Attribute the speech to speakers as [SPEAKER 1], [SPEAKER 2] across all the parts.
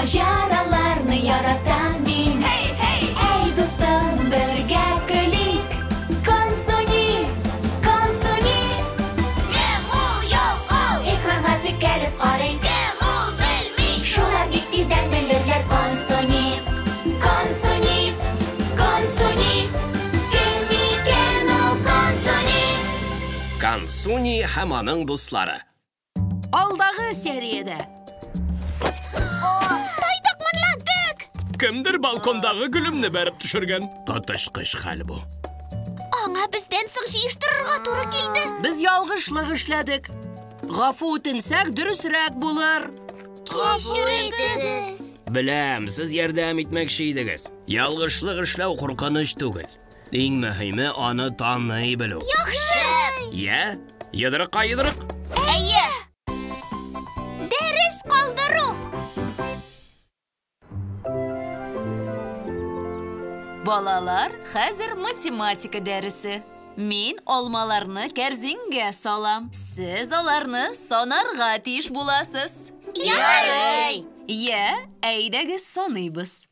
[SPEAKER 1] Маҗараларны яратам мин. Hey, hey! Әй, дустым, бергә көлик. Консуни, Консуни.
[SPEAKER 2] Кем ул, юк ул?
[SPEAKER 1] Экранга текәлеп карый.
[SPEAKER 2] Кем ул, белми.
[SPEAKER 1] Шулар бик тиздән белерләр. Консуни, Консуни, Консуни. Кем икән ул Консуни?
[SPEAKER 3] Консуни һәм аның дуслары.
[SPEAKER 4] Алдагы сериядә.
[SPEAKER 2] Тайдык мынландык.
[SPEAKER 3] Кемдер балкондагы гөлемне бәреп төшергән. Коточкыч хәл бу.
[SPEAKER 2] Аңа бездән соң җыештырырга туры килде.
[SPEAKER 4] Без ялгышлык эшләдек. Гафу үтенсәк, дөресрәк булыр.
[SPEAKER 2] Кичерегез.
[SPEAKER 3] Беләм, сез ярдәм итмәкче идегез. Ялгышлык эшләү куркыныч түгел. Иң мөһиме аны таный белү.
[SPEAKER 2] Яхшы.
[SPEAKER 3] Я, йодрыкка йодрык.
[SPEAKER 2] Әйе. Дәрес калдыру.
[SPEAKER 1] Балалар, хәзер математика дәресе. Мин алмаларны кәрзингә салам. Сез аларны санарга тиеш буласыз.
[SPEAKER 2] Ярый.
[SPEAKER 1] Я, әйдәгез саныйбыз.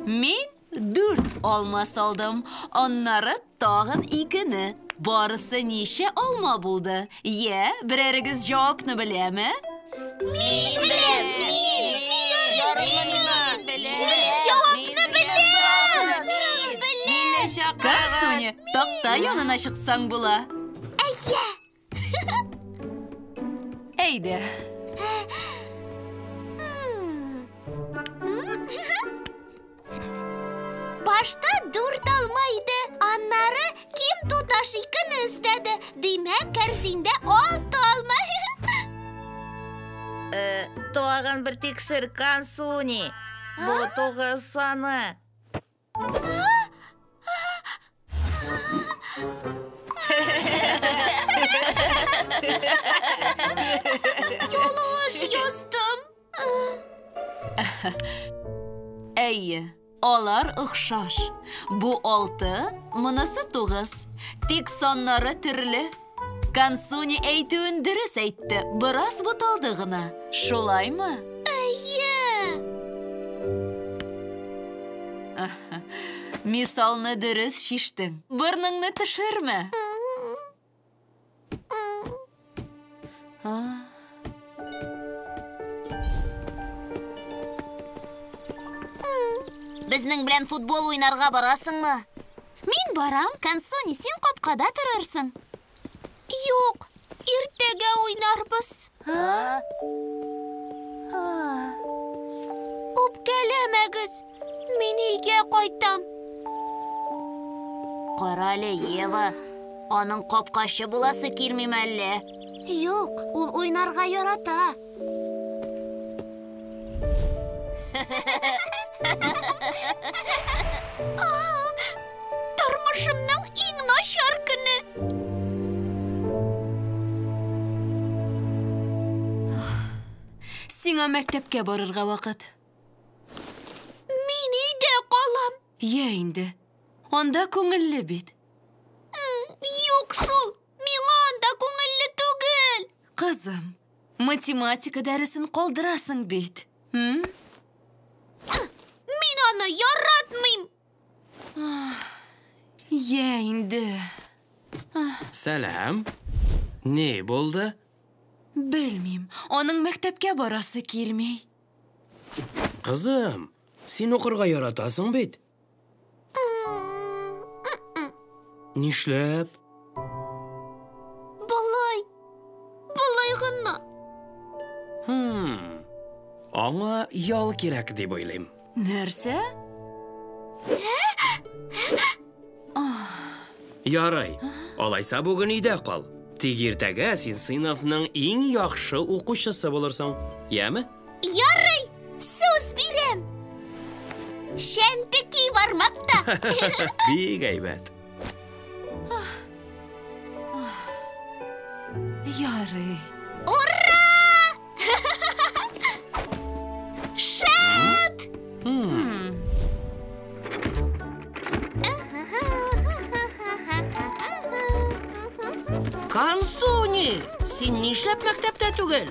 [SPEAKER 1] Мин 4 алма салдым, аннары тагын 2-не. Барысы ничә алма булды? Я, берәрегез җавапны беләме?
[SPEAKER 2] Мин беләм, мин. Ярыймы миңа? Мин җавапны беләм. Мин беләм.
[SPEAKER 1] Консуни, такта янына чыксаң була.
[SPEAKER 2] Әйе.
[SPEAKER 1] Әйдә.
[SPEAKER 2] Башта 4 алма иде, аннары Ким туташ 2-не өстәде. Димәк, кәрзиндә 6 алма.
[SPEAKER 5] Тагын бер тикшер, Консуни. Бу 9 саны.
[SPEAKER 2] Ялгыш яздым.
[SPEAKER 1] Әйе, алар охшаш. Бу 6, монысы 9. Тик саннары төрле. Консуни әйтүен дөрес әйтте, бераз буталды гына. Шулаймы?
[SPEAKER 2] Әйе.
[SPEAKER 1] Мисалны дөрес чиштең. Борыныңны төшермә.
[SPEAKER 2] Безнең белән футбол уйнарга барасыңмы? Мин барам, Консуни, син капкада торырсың. Юк, иртәгә уйнарбыз. Үпкәләмәгез, мин өйгә кайтам.
[SPEAKER 5] Кара әле, Ева, аның капкачы буласы килмиме әллә?
[SPEAKER 2] Юк, ул уйнарга ярата. Тормышымның иң начар көне.
[SPEAKER 1] Сиңа мәктәпкә барырга вакыт.
[SPEAKER 2] Мин өйдә калам.
[SPEAKER 1] Я инде, анда күңелле бит.
[SPEAKER 2] Юк шул, миңа анда күңелле түгел.
[SPEAKER 1] Кызым, математика дәресен калдырасың бит.
[SPEAKER 2] Мин аны яратмыйм.
[SPEAKER 1] Я инде.
[SPEAKER 3] Сәлам. Ни булды?
[SPEAKER 1] Белмим, аның мәктәпкә барасы килми.
[SPEAKER 3] Кызым, син укырга яратасың бит. Нишләп?
[SPEAKER 2] Болай, болай гына.
[SPEAKER 3] Аңа ял кирәк дип уйлыйм.
[SPEAKER 1] Нәрсә?
[SPEAKER 3] Ярый, алайса бүген өйдә кал. Тик иртәгә син сыйныфның иң яхшы укучысы булырсың. Яме?
[SPEAKER 2] Ярый, сүз бирәм. Шәнтеки бармакта.
[SPEAKER 3] Бик әйбәт.
[SPEAKER 1] Ярый.
[SPEAKER 2] Ура! Шәп!
[SPEAKER 4] Консуни, син нишләп мәктәптә түгел?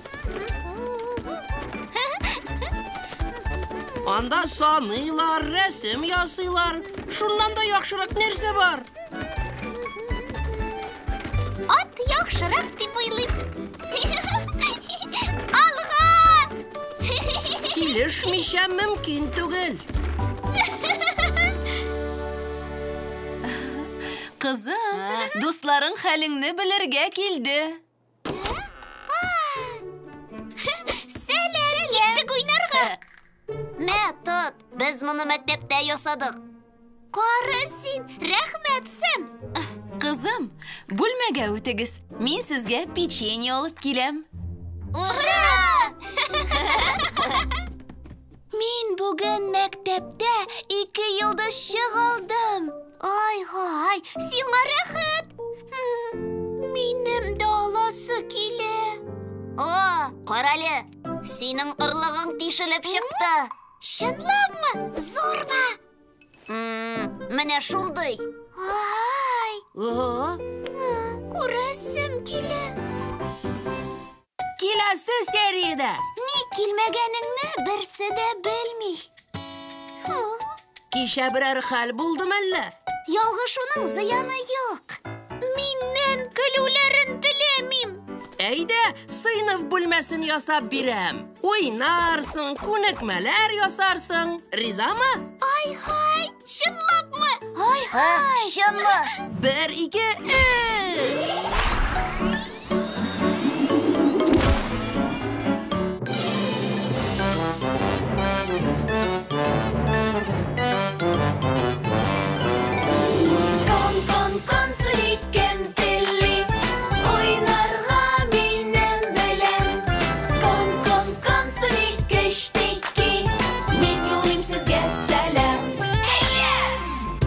[SPEAKER 4] Анда саныйлар, рәсем ясыйлар. Шуннан да яхшырак нәрсә бар?
[SPEAKER 2] Ат яхшырак дип уйлыйм. Алга!
[SPEAKER 4] Килешмичә мөмкин түгел.
[SPEAKER 1] Кызым, дусларың хәлеңне белергә килде.
[SPEAKER 2] Сәлам, киттек уйнарга.
[SPEAKER 5] Мә, тот, без моны мәктәптә ясадык.
[SPEAKER 2] Кара син, рәхмәт, Сэм.
[SPEAKER 1] Кызым, бүлмәгә үтегез. Мин сезгә печенье алып киләм.
[SPEAKER 2] Ура! Мин бүген мәктәптә 2 йолдызчык алдым. Ай-һай, сиңа рәхәт. Минем дә аласы килә.
[SPEAKER 5] О, карале, синең орлыгың тишелеп чыкты.
[SPEAKER 2] Чынлапмы? Зурмы?
[SPEAKER 5] Менә шундый.
[SPEAKER 2] Ай! Күрәсем килә.
[SPEAKER 4] Киләсе сериядә.
[SPEAKER 2] Ник килмәгәнеңне берсе дә белми.
[SPEAKER 4] Кичә берәр хәл булдымы әллә?
[SPEAKER 2] Ялгышуның зыяны юк. Миннән көлүләрен теләмим.
[SPEAKER 4] Әйдә, сыйныф бүлмәсен ясап бирәм. Уйнарсың, күнекмәләр ясарсың. Ризамы?
[SPEAKER 2] Ай-һай, чынлапмы? Ай-һай!
[SPEAKER 5] Чынлы.
[SPEAKER 4] 1, 2, 3.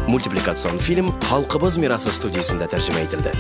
[SPEAKER 3] Мультипликацион фильм Халкыбыз мирасы студиясендә тәрҗемә ителде.